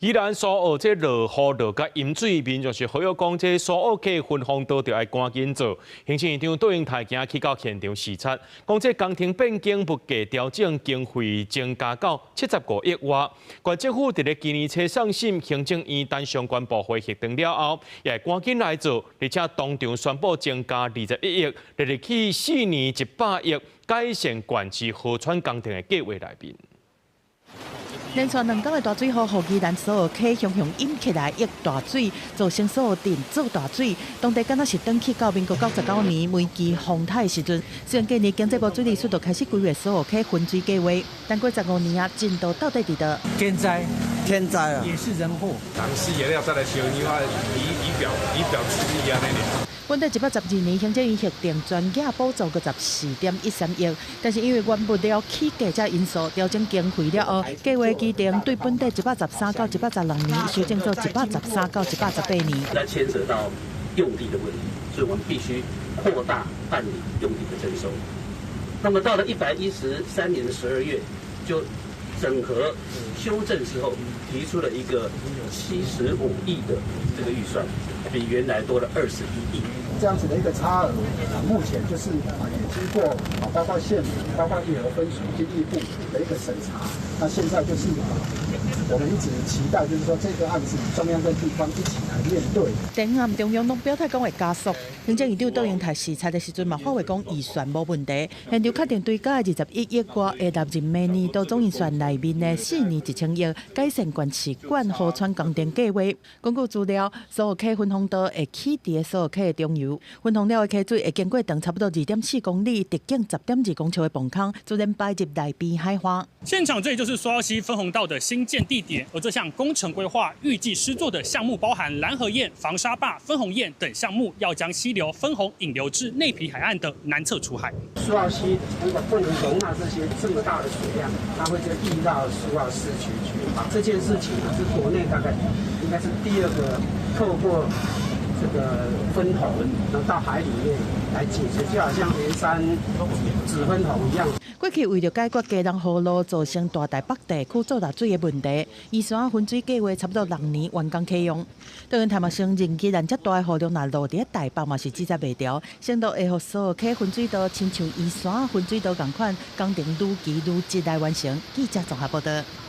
宜蘭蘇澳這落雨落甲淹水，民眾是呼籲講，這蘇澳溪分洪道著愛趕緊做。行政院長卓榮泰今去到現場視察，講這工程變更物價調整經費增加到75億外。縣政府佇咧今年初送審行政院等相關部會核定了後，也會趕緊來做，而且當場宣布增加21億，列入去4年100億改善縣市河川工程的計劃內面。連續兩工的大水雨，予宜蘭蘇澳溪雄雄淹起來，溢大水，造成蘇澳鎮做大水。當地敢若是轉去到民國99年梅基洪颱的時陣。雖然今年經濟部水利署就開始規劃蘇澳溪分水計劃，但過十五年啊，進度到底佇佗？天災，天災啊，也是人禍。當時也了再來修，你話以表致意啊，那裡。本底112年，行政院核定全額補助54.13億，但是因為原物料起價這因素調整經費了後，計劃期程對本底113到116年修正做113到118年。那牽扯到用地的問題，所以我們必須擴大辦理用地的徵收。那麼到了113年的12月，就整合修正之後，提出了一個75億的這個預算，比原來多了21億。這樣子的一個差額，目前就是啊，也經過啊，包括縣府、包括義和分署、經濟部的一個審查。那現在就是我們一直期待，就是說這個案子中央跟地方一起來面對。頂暗中央攏表態講會加速。行政院長卓榮泰視察的時陣嘛，發話講預算無問題，現場確定追加21億外，會納入明年度總預算內面的4年1000億改善縣市管河川工程計劃。根據資料，蘇澳溪分洪道會起佇蘇澳溪的中游，分洪了的溪水會經過長差不多2.4公里、直徑10.2公尺的泵孔，自然排入內邊海岸。現場這裡就是蘇澳溪分洪道的新建地點，而這項工程規劃預計施作的項目包含攔河堰、防沙壩、分洪堰等項目，要將溪流分洪引流至內埤海岸的南側出海。蘇澳溪如果不能容納這些這麼大的水量，它會就溢到蘇澳市區去。這件事情呢，是國內大概應該是第二個透過這個分洪，然後到海裡面來解決，就好像圓山子分洪一樣。過去為著解決基隆河路造成大台北地區做大水的問題，宜山分水計劃差不多6年完工啟用。卓榮泰嘛承認，宜蘭遮大的雨量若落佇台北嘛是阻截袂牢，承諾會予蘇澳溪分水道親像宜山分水道仝款，工程愈期愈質來完成。記者綜合報道。